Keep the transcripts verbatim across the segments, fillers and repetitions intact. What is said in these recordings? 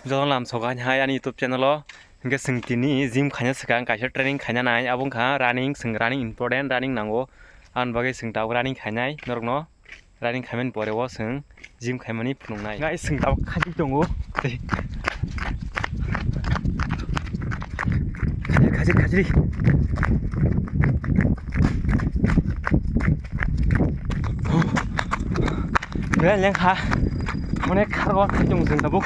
Jotono lam sogo hai ani YouTube channel o. Hingke chwng tini gym khaina swkang kaisa training khaina nai, abo wngkha running, chwng running important, running nango. Aboni bagwi chwng tabuk running khainai norokno. Running khaimani pore o chwng gym khaimani phunuknai. Guys, chwng tabuk khajik tongo. Khajik, khajik, khajik. Belai lengkha. Onek khargo khai tongo chwng tabuk.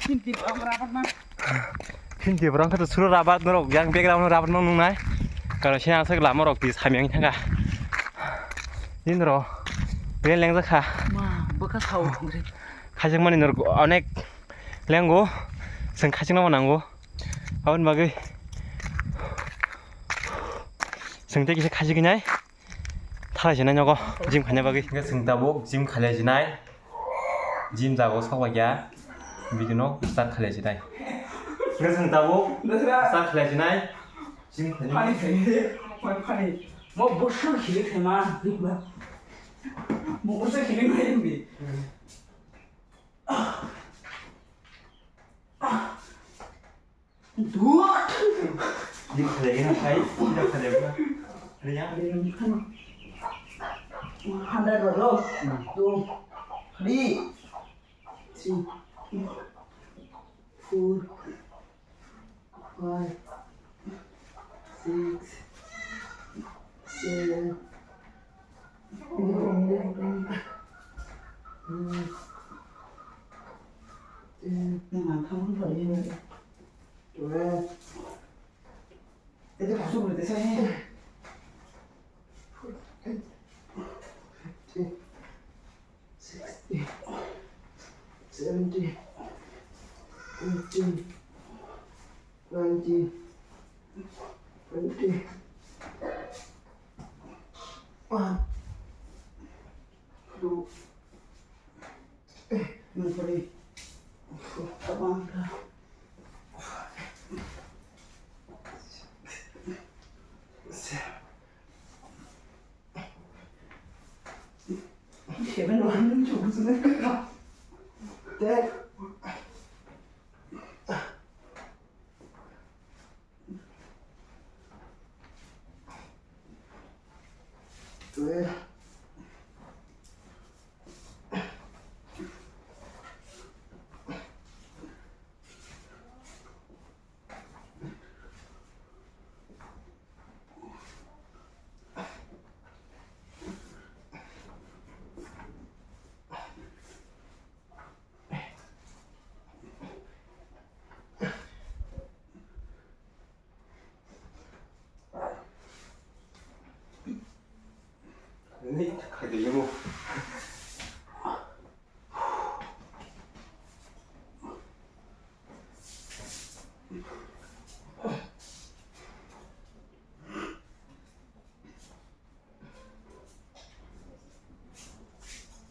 Phini Tipra wngkha to suro rabar norok yang background rabar no nungnai. Karon se aswk lama rok twi samyang thangkha. Din ro. Belai lengjak kha. Ma, bwkha sao. Khajak mani norok onek lengo. Chwng khajak nangma nango. Aboni bagwi chwng tei kisa khajak nai. Thalai sinai nogo gym khaina bagwi. Hingke chwng tabuk gym khalai sinai. Gym jago sok bai kha. Video no start khalai sinai. Hingke chwng tabuk start khalai sinai. Gym khalai. Funny, funny, funny, funny. Mo bwswk khili khaima. Mo bwswk khili khaima. Duh. Di khalai na khai, di khalai na. Riya. Hundred rolo. Two, three, four, five, six, seven, eight, nine, ten. Ede kusuk rete sai. Fifty, sixty, seventy, eighty, ninety, twenty. One, two,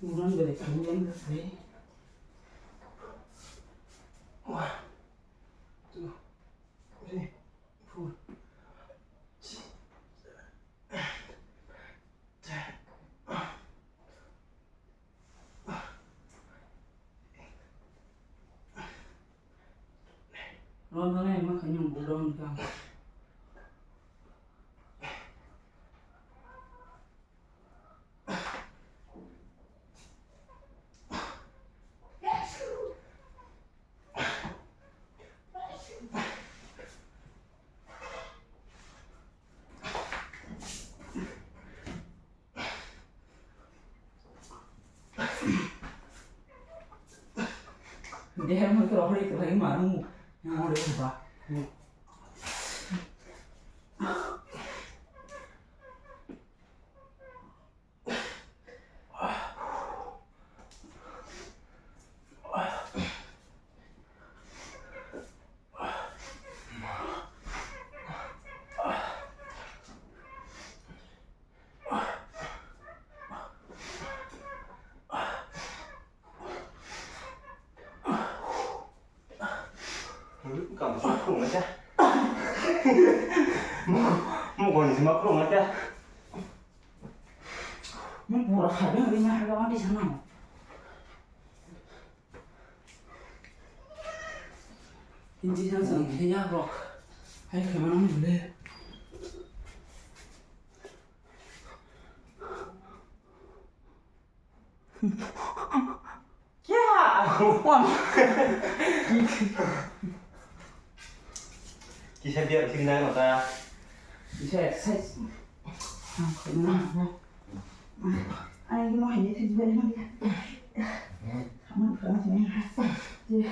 Uran bere kami yang dah. Wah. Tuh. Three, four, six, seven, eight, ten. Ronda na ema kanyang budong ka. Deher mo to hori to lagi maru. Yang hori ba. Gamsa khulumnai ta. Mokoni sima khulumnai ta. Nung pura khabe ri ma haga mati sana. Injection se khe ya rok. Hai khe mano mole. Kya? Kisa biar sini nang mata. Kisa exercise. Ang kena. Ay, mo hanya sih juga lagi. Kamu kamu sini.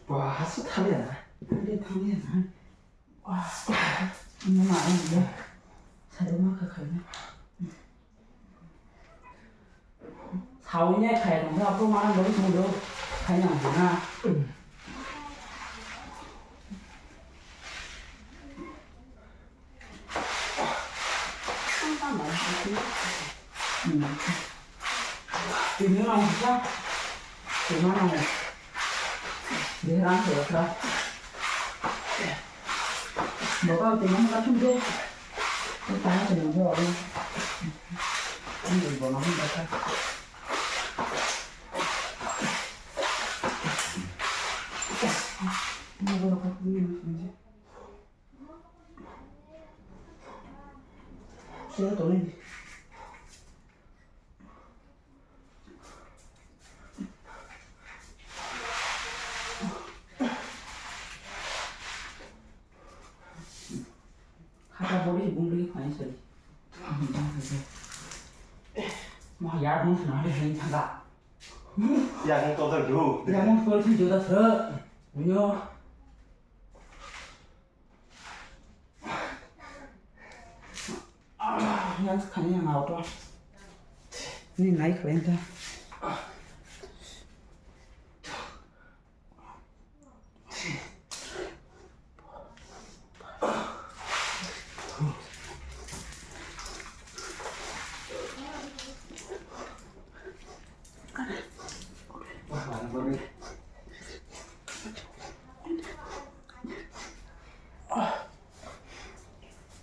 Wah, hasil tali ya. Dia tali ya. Wah, ini mah ini. Saya mau ke kayaknya. Sawi ne khai rong sa, apo mana lori song do khai nang na. Tini nang sa, tini mana? Dia rang sa. Baba, tengah makan tu je. Tengah tengah je orang. Ini bono pun baca. Ini bono pun ini. Saya tahu ini. Khata bori bumri khani sari. Ma ya bung sna hari hari thaga. Ya bung to da du. Ya bung to da du da sa. Yo. Ah, yang khani yang auto. Ni nai khlai ta.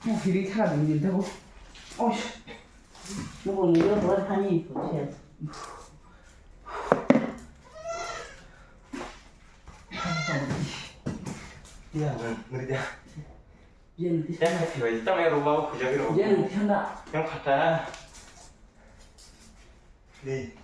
Mo hiri kha dum din tabo. Oish. Mo bo ni ro bo thani ko che. Ya, ngri dia. Yen ti. Ya, kha thibai, tamo ya ro ba, khuja ro. Yen thanda. Yang khata. Ni.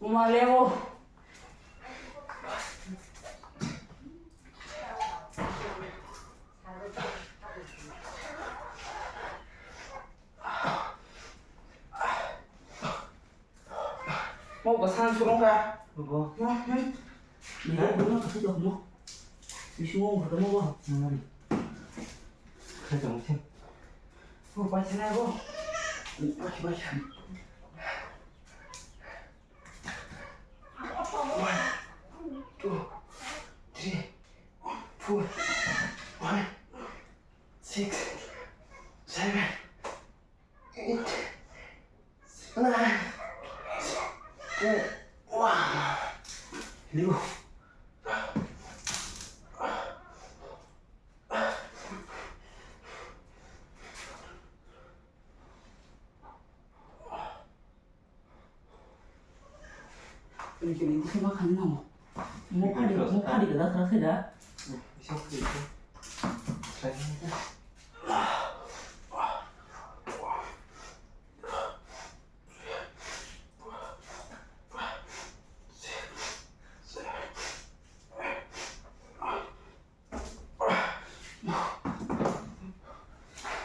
Uma lewo. Mo bwsang surung kha. Bo. Mo, hmm. Ni ha, bo no kasi jok mo. Bisu mo mo mo bo. Hmm. Kasi jok mo. Mo bai sana bo. Bai, bai. One, two, three, four, five, six, seven, eight, nine, ten, one. Liu. Ini kini ini semua kan nama. Mau kali, mau kali kita selesai dah.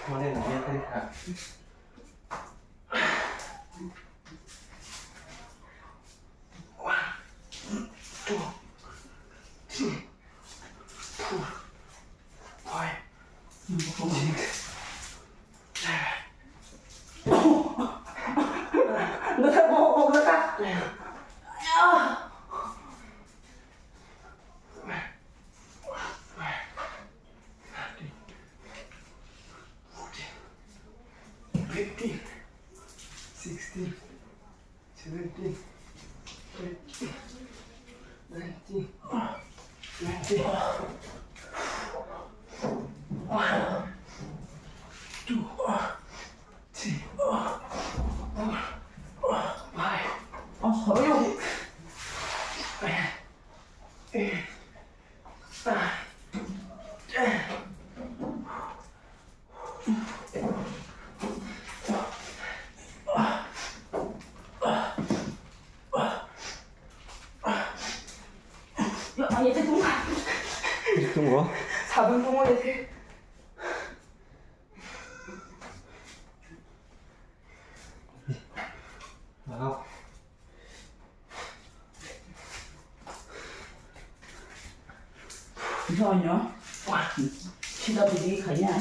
Mane nangya kari kha. Fifteen, sixteen, seventeen, eighteen, nineteen, twenty, two, three, four, five. Tungo. Sabun tungo ya. Nonyo. Sida bidi kaya.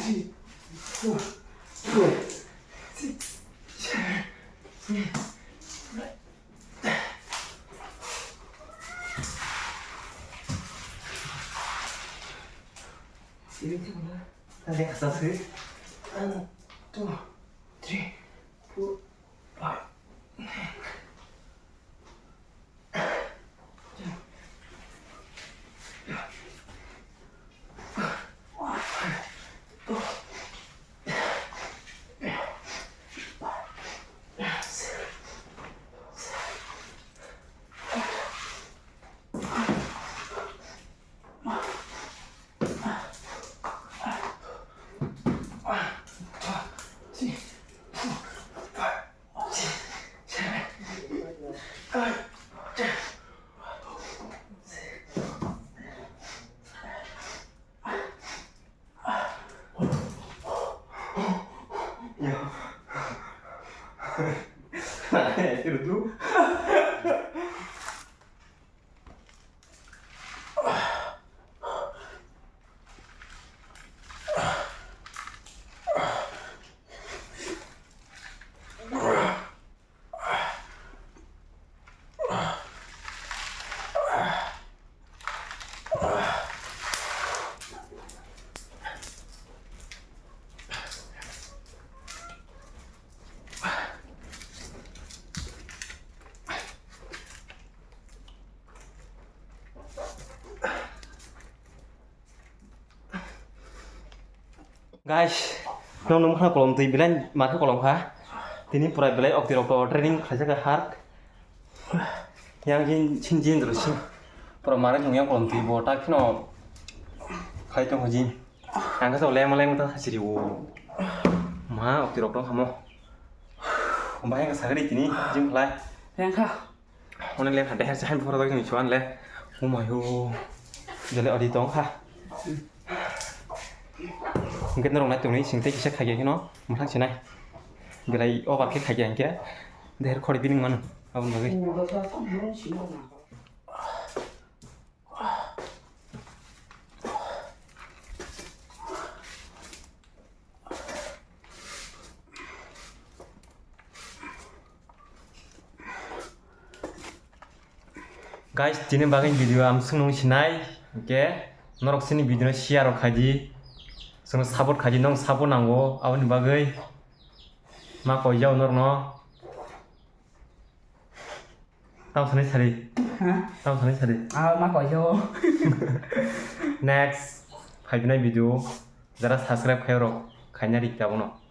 Ini tu mana? Tadi kata sih. One, two, three, four, five. Guys, nong nung khna kolom twi belai ma khe kolom kha. Tini pura belai okti rok to training khlaijak kha hard. Yang jin chin jin ro si. Pura mare nung yang kolom twi bo ta khno khai tong jin. Ang kha lema lema ta siri o. Ma okti rok tong khamo. Bahai ka sagri tini jim khlai. Yang kha. Hone le hade har chahai boro dagi chuan le. Oh my oh. Jale adi tong kha. Hingke norok nai tongni singte kisa khaiya kheno mwthang sinai. Belai over khe khaiya hingke. Deher khori bining mano. Aboni bagwi. Guys, tini bagwi video ang swngno sinai, hwnkhe norok chini video no share rok khaidi, chwngno support khaidi, nong support nango, aboni bagwi ma koijao norokno. Tamo sanai sari. Ha? Tamo sanai sari. Ah, ma koijao. Next, phaipinai video, jara subscribe khairok, khaina rik tabukno.